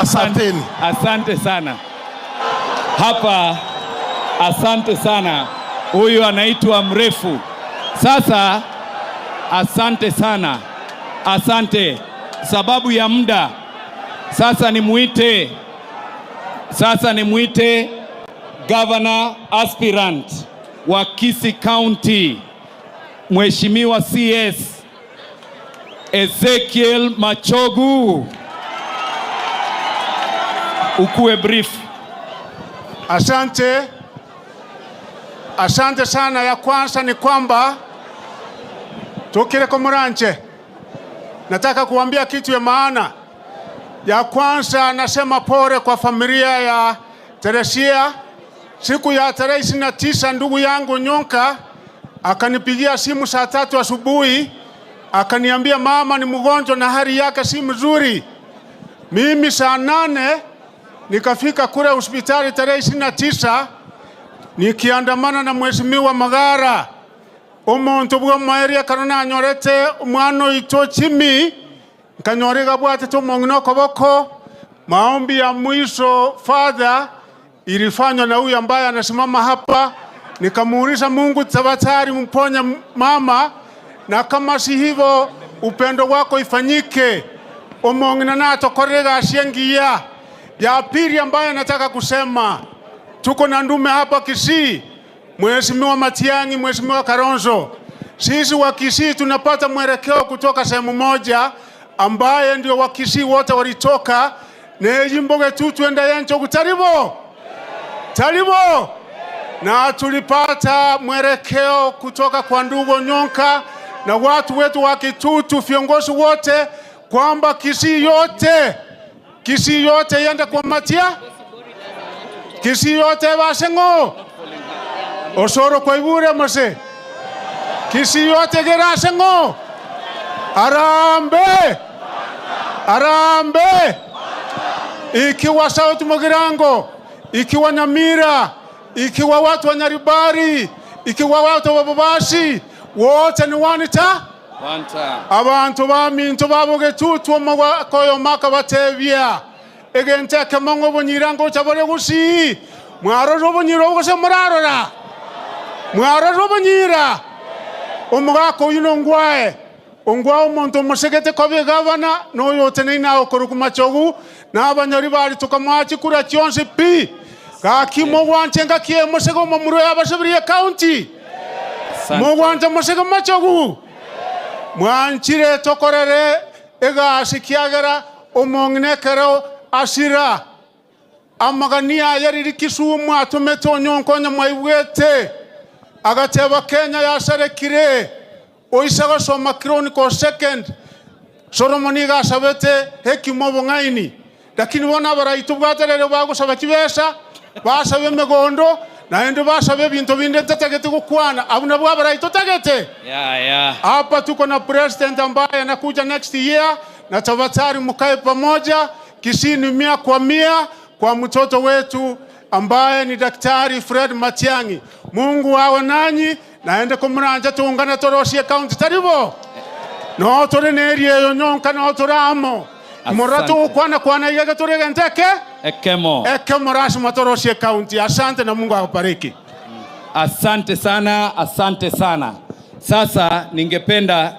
Asanteni. Asante sana. Hapa asante sana. Huyu anaitwa Mrefu. Sasa asante sana, asante. Sababu ya muda, sasa nimuite Governor aspirant wa Kisii County, Mheshimiwa CS Ezekiel Machogu. Ukuwe brief. Asante, asante sana. Ya kwanza ni kwamba tukireko muranche, nataka kuambia kitu ya maana. Ya kwanza nasema pole kwa familia ya Teresia. Siku ya tarehe 29 ndugu yangu Nyonka akanipigia simu saa 3 asubuhi akaniambia mama ni mgonjwa na hali yake si mzuri. Mimi saa 8 nikafika kule hospitali tarehe 29 nikiandamana na mheshimiwa Magara omonto bwa omoeria ekero nanyorete omwana oito chimi nkanyora iga abwatete omong'ina okoboko. Maombi ya mwisho father ilifanywa na huyu ambaye anasimama hapa. Nikamuuliza Mungu, tafadhali mponye mama, na kama si hivyo upendo wako ifanyike. Omong'ina natokorere egasi engiya. Ya pili ambayo nataka kusema, tuko na ndume hapa Kisii, Mheshimiwa Matiang'i, Mheshimiwa Kalonzo. Sisi wa Kisii tunapata mwelekeo kutoka sehemu moja ambaye ndio wa Kisii wote walitoka nejimboge tu twenda yencho kutaribo taribo, na tulipata mwelekeo kutoka kwa ndugu Nyonka na watu wetu wa Kitutu, viongozi wote, kwamba Kisii yote, Kisii yote yende kwa Matia, Kisii yote basengo Osoro kwa ibure mose, Kisii yote gerasengo Arambe, arambe, ikiwa South Mugirango, ikiwa Nyamira, ikiwa watu wa Nyaribari, ikiwa watu wa Bobasi, wote ni wanita abantu baminto babogetutu omokoyo maka batebia egento ekemo obonyira ngocha bore gusii mwarora obonyira obogose morarora mwarora obonyira omogaka oyio nongwae ongwae omonto omosegete koba egavana noyo oteneine agokorwa machogu na abanyori bari tukamoa chikura chionsi pi gaki mogwanche ngaki emosege omomura oyo abasabirie county mogwancha mosege machogu mwanchire tokorere egasi kiagera omong'ina ekero asira amagania aya riri Kisumu atomete onyonkonya mwaigwete agateba Kenya yasarekire oisa gosoma Chronicle second Solomon iga asabete hekima obong'aini lakini bono abarai tobwaterere bagosaba chibesa basabe emegondo naende basabe ebinto binde ntatagete gokwana abwo nabwo abarai totagete. Hapa tuko na president ambaye anakuja next year, na tafadhali mkae pamoja. Kisii ni mia kwa mia kwa mtoto wetu ambaye ni Daktari Fred Matiang'i. Mungu awe nanyi naende kumuranja tuungane torosie county taribo no turi neria eyo nyonka no turamo mora tugukwana kwana igege turi genteke ekemo ekemo rasima torosie county. Asante na Mungu akubariki. Asante sana, asante sana. Sasa ningependa